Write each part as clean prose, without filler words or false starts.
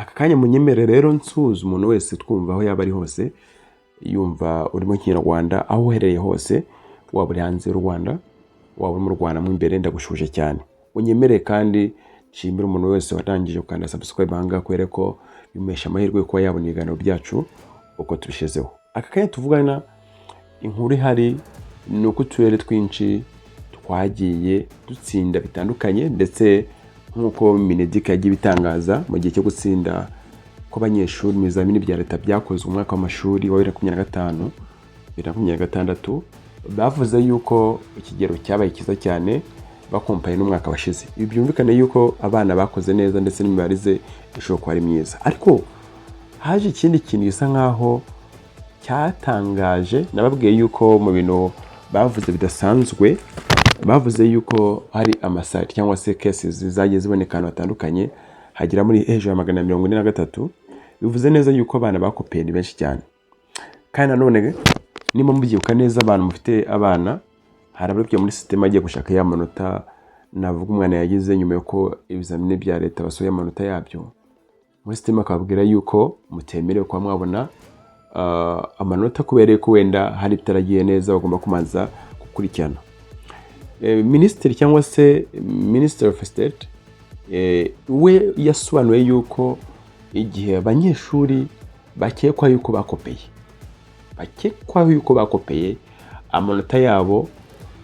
Aka kanya munyemere rero nsuhuza umuntu wese twumva aho yaba ari hose, yumva urimo Kinyarwanda, aho uherereye hose, waba uri hanze y'u Rwanda, waba uri mu Rwanda mo imbere, ndagushuje cyane. Unyemere kandi nshimire umuntu wese watangije gukanda subscribe aha ngaha, kubera ko bimuhesha amahirwe yo kuba yabona ibiganiro byacu uko tubishyizeho. Aka kanya tuvugana, inkuru ihari ni uko uturere twinshi twagiye dutsinda bitandukanye, ndetse nk'uko MINEDUC yagiye ibitangaza mu gihe cyo gutsinda kw'abanyeshuri mu bizamini bya leta byakozwe umwaka w'amashuri wa 2025 2026, bavuze yuko ikigero cyabaye cyiza cyane bakompaye n'umwaka washize. Ibi byumvikane yuko abana bakoze neza, ndetse n'imibare ishobora kuba ari myiza. Ariko haje ikindi kintu gisa nkaho cyatangaje. Nababwiye yuko mu bintu bavuze bidasanzwe, bavuze yuko hari amasite cyangwa se cases zagiye ziboneka ahantu hatandukanye, hagera muri hejuru ya 443. Bivuze neza yuko abana bakopeye ni benshi cyane. Kandi nanone niba mubyibuka neza, abantu mufite abana, hari abari kujya muri sisiteme bagiye gushaka ya manota navuga umwana yagize nyuma y'uko ibizamini bya leta basohoye amanota yabyo, muri sisiteme akababwira yuko mutemerewe kuba mwabona amanota kubera ko wenda hari ibitaragiye neza, bagomba kubanza gukurikirana. Minisitiri cyangwa se Minister of State we yasobanuye yuko igihe abanyeshuri bakekwa yuko bakopeye, amanota yabo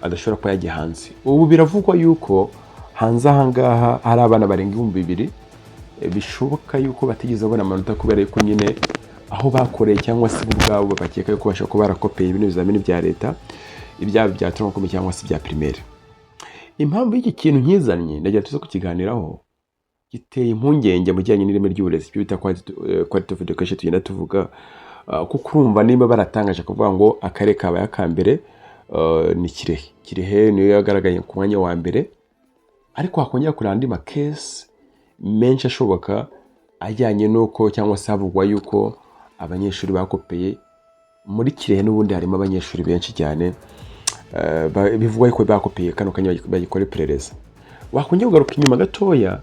adashobora kuba yajya hanze. Ubu biravugwa yuko hanze aha ngaha hari abana barenga 2000 bishoboka yuko batigeze babona amanota, kubera yuko nyine aho bakoreye cyangwa se bo ubwabo bakeka yuko bashobora kuba barakopeye bino bizamini bya leta, ibyaba bya tronc commun cyangwa se ibya primaire. Impamvu y'iki kintu nkizanye, ndagira tuze kukiganiraho, giteye impungenge mu bijyanye n'ireme ry'uburezi, ibyo bita quality of education tugenda tuvuga. Kuko urumva niba baratangaje kuvuga ngo akarere kabaye aka mbere ni Kirehe, Kirehe niyo yagaragaye ku mwanya wa mbere, ariko hakongera kureba andi makesi menshi ashoboka ajyanye n'uko cyangwa se havugwa yuko abanyeshuri bakopeye muri Kirehe. N'ubundi harimo abanyeshuri benshi cyane bivugwa yuko bakopeye, kano kanya bagikora iperereza. Wakongera kugaruka inyuma gatoya,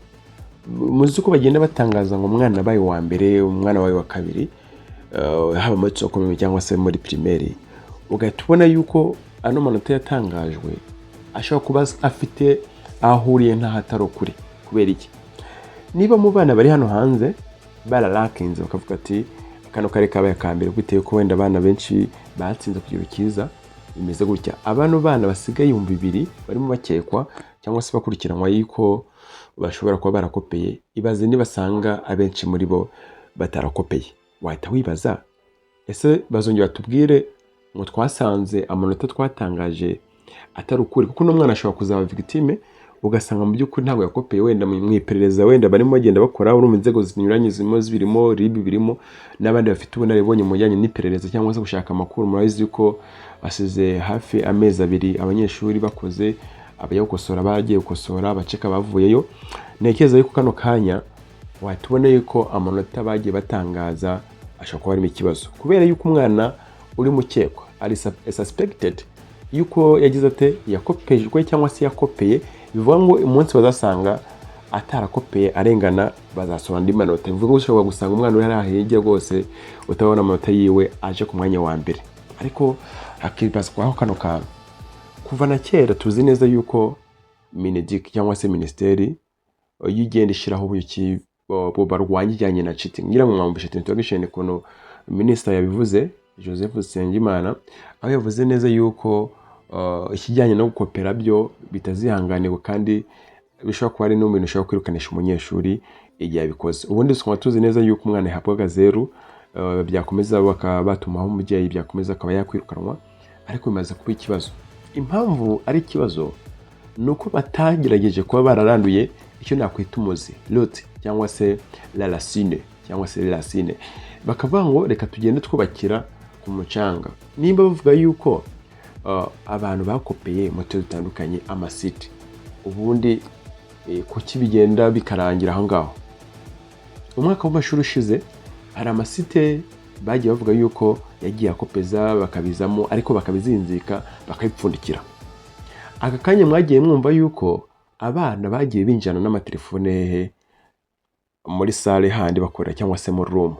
muzi ko bagenda batangaza ngo umwana abaye uwa mbere, umwana wabaye uwa kabiri, haba muri tronc commun cyangwa se muri primaire, ugahita ubona yuko ano manota yatangajwe ashobora kuba afite aho ahuriye n'ahatari ukuri. Kubera iki? Niba mu bana bari hano hanze bararakinze, bakavuga ati kano kare kabaye aka mbere bitewe ko wenda abana benshi batsinze ku kigero cyiza bimeze gutya, abano bana basigaye 2000 barimo bakekwa cyangwa se bakurikiranwa yuko bashobora kuba barakopeye, ibaze nibasanga abenshi muri bo batarakopeye. Wahita wibaza: ese bazongera batubwire ngo twasanze amanota twatangaje atari ukuri? Kuko uno mwana ashobora kuzaba victime, ugasanga mu by'ukuri ntabwo yakopeye. Wenda mu iperereza wenda barimo bagenda bakora, urumva inzego zinyuranye zirimo zibirimo, RIB birimo n'abandi bafite ubunararibonye mu bijyanye n'iperereza cyangwa se gushaka amakuru. Murabizi ko basize hafi amezi 2 abanyeshuri bakoze, abajya gukosora bagiye gukosora, abaceka bavuyeyo. Ntekereza yuko kano kanya wahita ubona yuko amanota bagiye batangaza ashobora kuba harimo ikibazo, kubera yuko umwana uri mukekwa ari suspected yuko yagize ate, yakopejwe cyangwa se yakopeye. Bivuga ngo umunsi bazasanga atarakopeye arengana, bazasohora andi manota. Bivuga ngo ushobora gusanga umwana uri hariya hirya rwose utabona amanota yiwe aje ku mwanya wa mbere. Ariko hakibazwaho kano kantu: kuva na kera tuzi neza yuko MINEDUC cyangwa se minisiteri iyo igenda ishyiraho uburyo ki barwanya ijyanye na cheating, ngira ngo mwumvishe introduction ukuntu minisitiri yabivuze, Joseph Nsengimana, aho yavuze neza yuko ikijyanye no gukopera byo bitazihanganirwa, kandi bishobora kuba ari no mu bintu bishobora kwirukanisha umunyeshuri igihe yabikoze. Ubundi tukaba tuzi neza yuko umwana yahabwaga 0, byakomeza bakaba batumaho umubyeyi, byakomeza akaba yakwirukanwa. Ariko bimaze kuba ikibazo. Impamvu ari ikibazo ni uko batagerageje kuba bararanduye icyo nakwita umuzi, root cyangwa se la racine cyangwa se racine, bakavuga ngo reka tugende twubakira ku mucanga. Nimba bavuga yuko abantu bakopeye mu turere dutandukanye amasite, ubundi kuki bigenda bikarangira aho ngaho? Umwaka w'amashuri ushize hari amasite bagiye bavuga yuko yagiye akopeza, bakabizamo ariko bakabizinzika, bakabipfundikira. Aka kanya mwagiye mwumva yuko abana bagiye binjirana n'amatelefone hehe. Muri salle handi bakorera cyangwa se muri room,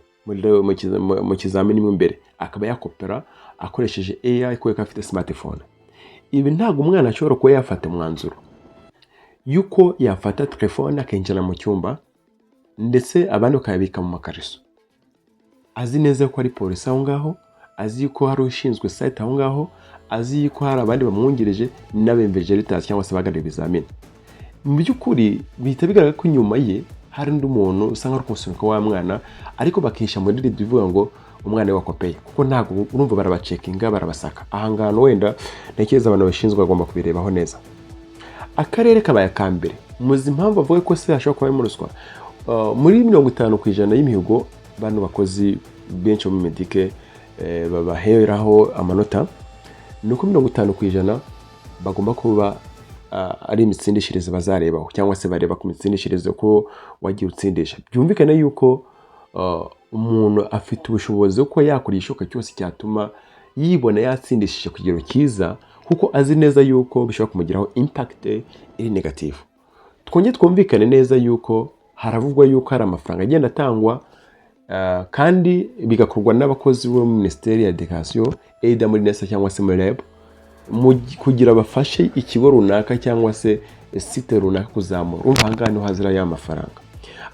mu kizamini mo imbere, akaba yakopera akoresheje AI kubera ko afite smartphone. Ibi ntabwo umwana ashobora kuba yafata umwanzuro yuko yafata telefone akinjira mu cyumba, ndetse abandi bakayabika mu makariso, azi neza ko ari polisi aho ngaho, azi ko hari ushinzwe site aho ngaho, azi ko hari abandi bamwungirije n'aba invigilators cyangwa se abahagarariye ibizamini. Mu by'ukuri bihita bigaragara ko inyuma ye hari undi muntu usa nkaho ari kumusunika wa mwana, ariko bakihisha muri rido ivuga ngo umwana we wakopeye, kuko ntabwo urumva barabacekinga, barabasaka. Aha ngahantu wenda ntekereza abantu babishinzwe bagomba kubirebaho neza. Akarere kabaye aka mbere. Muzi impamvu bavuga ko se hashobora kuba harimo ruswa? Muri 50% y'imihigo bano bakozi benshi bo mu MINEDUC babaheraho amanota, ni uko 50% bagomba kuba ari imitsindishirize bazarebaho, cyangwa se bareba ku mitsindishirize ko wagiye utsindisha. Byumvikane yuko umuntu afite ubushobozi bwo kuba yakora igishoboka cyose cyatuma yibona yatsindishije ku kigero cyiza, kuko azi neza yuko bishobora kumugiraho impact iri negative. Twongere twumvikane neza yuko haravugwa yuko hari amafaranga agenda atangwa, kandi bigakorwa n'abakozi bo muri Minisiteri ya Education, either muri NESA cyangwa se muri REB, kugira bafashe ikigo runaka cyangwa se site runaka kuzamura. Urumva aha ngaha niho hazira ya mafaranga.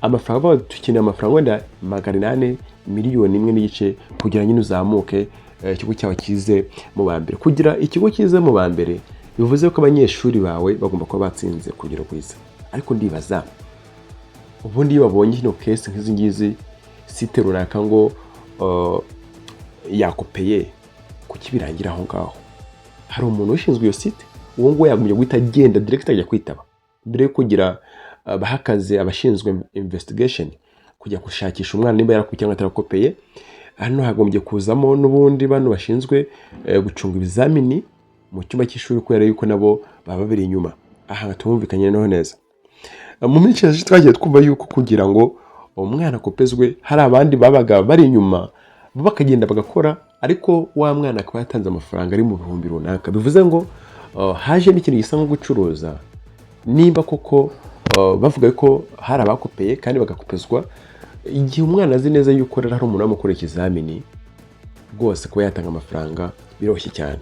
Amafaranga bavuga, dukeneye amafaranga wenda 800, 1.5 miliyoni kugira nyine uzamuke, ikigo cyawe kize mu ba mbere. Kugira ikigo kize mu ba mbere bivuze ko abanyeshuri bawe bagomba kuba batsinze ku rugero rwiza. Ariko ndibaza, ubundi iyo babonye kino case nk'izi ngizi, site runaka ngo yakopeye, kuki birangira aho ngaho? Hari umuntu ushinzwe iyo site, uwo nguwo yagombye guhita agenda direct ajya kwitaba mbere yo kugira baha akazi abashinzwe investigation kujya gushakisha umwana niba yarakopeye cyangwa atarakopeye. Hano hagombye kuzamo n'ubundi bano bashinzwe gucunga ibizamini mu cyumba cy'ishuri, kubera yuko nabo baba bari inyuma. Aha tumvikanye noneho neza. Mu minsi yashize twagiye twumva yuko kugira ngo umwana akopezwe hari abandi babaga bari inyuma, bo bakagenda bagakora, ariko wa mwana akaba yatanze amafaranga ari mu bihumbi runaka. Bivuze ngo haje n'ikintu gisa nko gucuruza. Nimba koko bavuga ko hari abakopeye kandi bagakopezwa, igihe umwana azi neza yuko rero hari umuntu wamukorera ikizamini, rwose kuba yatanga amafaranga biroroshye cyane.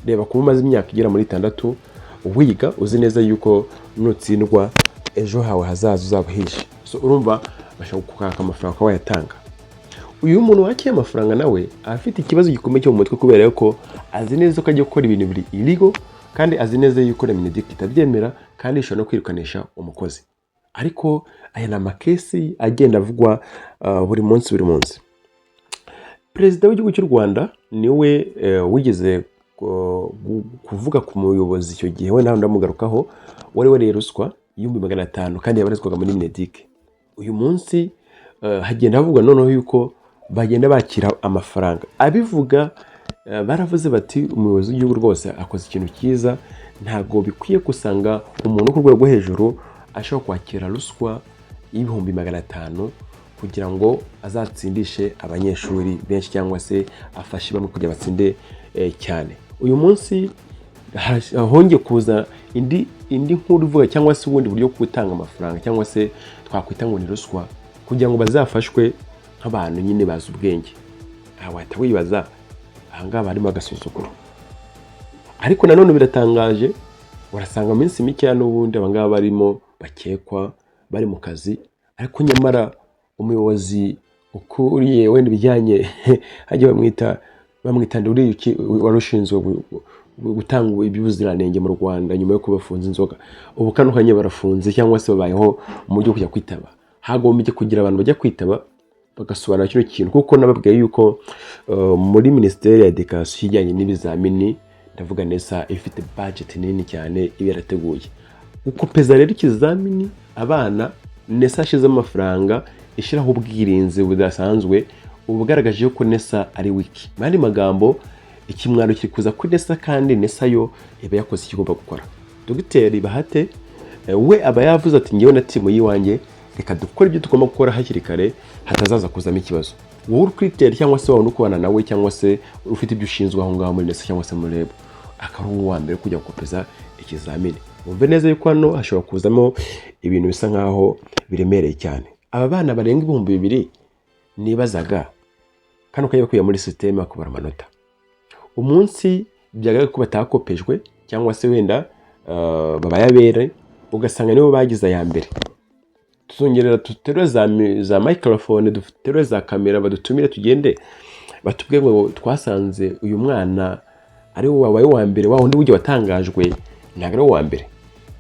Reba kuba umaze imyaka igera muri 6 wiga, uzi neza yuko nutsindwa ejo hawe hazaza uzaba uhishe. So urumva bashobora kukaka amafaranga ukaba wayatanga. Uyu muntu wakiriye amafaranga nawe aba afite ikibazo gikomeye cyo mu mutwe, kubera ko azi neza ko agiye gukora ibintu biri illegal, kandi azi neza yuko na MINEDUC itabyemera, kandi ishobora no kwirukanisha umukozi. Ariko aya ni ama case agenda avugwa buri munsi, buri munsi. Perezida w'igihugu cy'u Rwanda niwe wigeze kuvuga ku muyobozi icyo gihe, we nawe ndamugarukaho, wari wariye ruswa y'500,000 kandi yabarizwaga muri MINEDUC. Uyu munsi hagenda havugwa noneho yuko bagenda bakira amafaranga. Abivuga baravuze bati: "Umuyobozi w'igihugu rwose akoze ikintu cyiza. Ntabwo bikwiye gusanga umuntu ku rwego rwo hejuru ashobora kwakira ruswa y'500,000 kugira ngo azatsindishe abanyeshuri benshi cyangwa se afashe bamwe kugira batsinde cyane." Uyu munsi hongeye kuza indi nkuru ivuga cyangwa se ubundi buryo bwo gutanga amafaranga, cyangwa se twakwita ngo ni ruswa, kugira ngo bazafashwe nk'abantu nyine bazi ubwenge. Aha wahita wibaza, aha ngaha harimo agasuzuguro. Ariko nanone biratangaje, urasanga mu minsi mikeya n'ubundi aba ngaba barimo bakekwa bari mu kazi, ariko nyamara umuyobozi ukuriye wenda ibijyanye, hajya bamwita uriya wari ushinzwe gutanga iby'ubuziranenge mu Rwanda, nyuma yo kubafunza inzoga, ubu kano kanya barafunze cyangwa se babayeho mu buryo kujya kwitaba. Hagombye kugira abantu bajya kwitaba bagasobanura kino kintu, kuko nababwiye yuko muri Minisiteri ya Education ijyanye n'ibizamini, ndavuga NESA, ifite budget nini cyane iba yarateguye gukopeza rero ikizamini abana. NESA yashyizemo amafaranga, ishyiraho ubwirinzi budasanzwe, uba ugaragaje ko NESA ari weak. Mu yandi magambo, ikimwaro kiri kuza kuri NESA, kandi NESA yo iba yakoze icyo igomba gukora. Dogiteri Bahate we aba yavuze ati: "Ngewe na team y'iwanjye, reka dukore ibyo tugomba gukora hakiri kare, hatazaza kuzamo ikibazo." Wowe uri kuri terrain, cyangwa se wabona ukubana nawe, cyangwa se ufite ibyo ushinzwe aho ngaho muri NESA cyangwa se muri REB, akaba ari uwa mbere kujya gukopeza ikizamini, wumve neza yuko hano hashobora kuzamo ibintu bisa nkaho biremereye cyane. Aba bana barenga 2000 nibazaga kano kanya bakuye muri système bakubara amanota, umunsi byagaragara ko batakopejwe cyangwa se wenda babaye abere, ugasanga nibo bagize aya mbere, tuzongerera duterure za microphone, duterure za kamera, badutumire tugende batubwire ngo twasanze uyu mwana ari we wabaye uwa mbere, wa wundi w'ujya watangajwe ntabwo ari uwa mbere.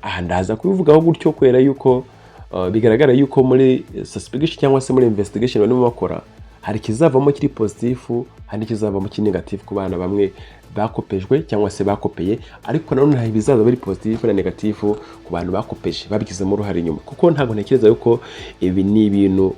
Aha ndaza kubivugaho gutyo kubera yuko bigaragara yuko muri suspicion cyangwa se muri investigation barimo bakora, hari ikizavamo kiri positive, hari n'ikizavamo kiri negative ku bana bamwe bakopejwe cyangwa se bakopeye. Ariko nanone hari ibizaza biri positive na negative ku bantu bakopeje babigizemo uruhare inyuma, kuko ntabwo ntekereza yuko ibi ni ibintu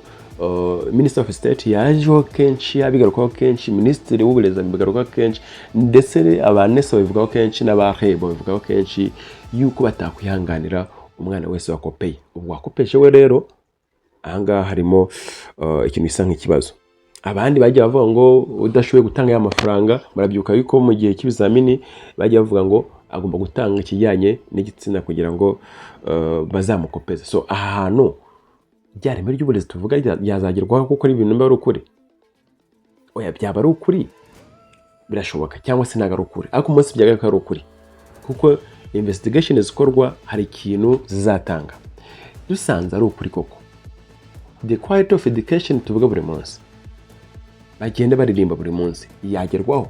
Minister of State yajeho kenshi abigarukaho kenshi, Minisitiri w'Uburezi abigarukaho kenshi, ndetse aba NESA babivugaho kenshi n'aba REB babivugaho kenshi yuko batakwihanganira umwana wese wakopeye. Ubwo wakopeje we rero ahangaha harimo ikintu gisa nk'ikibazo. Abandi bagiye bavuga ngo udashoboye gutanga ya mafaranga, murabyuka yuko mu gihe cy'ibizamini bagiye bavuga ngo agomba gutanga ikijyanye n'igitsina kugira ngo bazamukopeze. So aha hantu rya reme ry'uburezi tuvuga ryazagerwaho kuko ari ibintu biba ari ukuri? Oya, byaba ari ukuri birashoboka, cyangwa se ntabwo ari ukuri. Ariko umunsi byagaragara ko ari ukuri, kuko investigation zikorwa hari ikintu zizatanga, dusanze ari ukuri koko, the quality of education tuvuga buri munsi, bagenda baririmba buri munsi, yagerwaho.